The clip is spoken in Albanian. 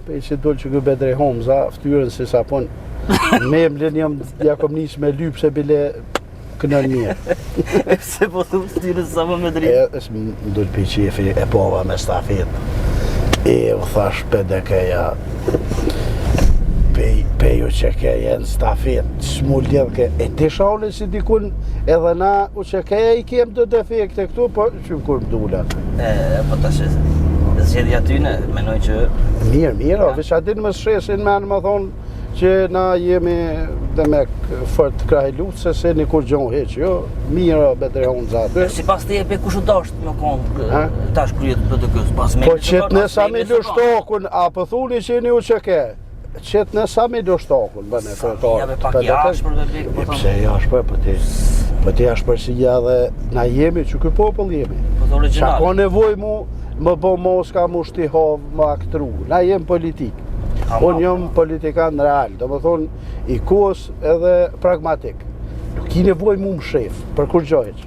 Pej që dol që ky Bedri Hamza, ftyrën si sapun, me më lënë jam, ja kom nisë me lypë se bile kënën mirë. E pse po thu ftyrën sa më me dritë? E, është më dol pej qefi, e pova me stafet. E, u thash PDK-ja, pej, pej UÇK-ja në stafet, s'mu lidhke. E ti shone si dikun, edhe na UÇK-ja i kem do defekte këtu, po që kur më dula. E, po tash zgjedhja atyne, menoj që... Mirë, mirë, ja. veç a din më shesin me anë më thonë që na jemi demek fort krah i luftës, se se një kur gjohë heq, jo, mirë, Bedri Hamza aty. Sipas teje pe kush u dasht me konë tash krye të PDK-s, pas me... Po qetne Sami Lushtakun, a po thuni që jeni UÇK? Qetne Sami Lushtakun, bëne kryetar. Ja be pak i ashpër be bik, po thonë. Pse i ashpër, po ti, po ti ashpërsia dhe na jemi, që ky popull jemi. Po të origjinal. Çka ka nevojë mu, më bo Moska, mu shtihov, më aktru. Na jemi politik. Unë jam politikan real, do më thonë, i kohës edhe pragmatik. Nuk ki nevojë mu më shef, për kurgjo hiç.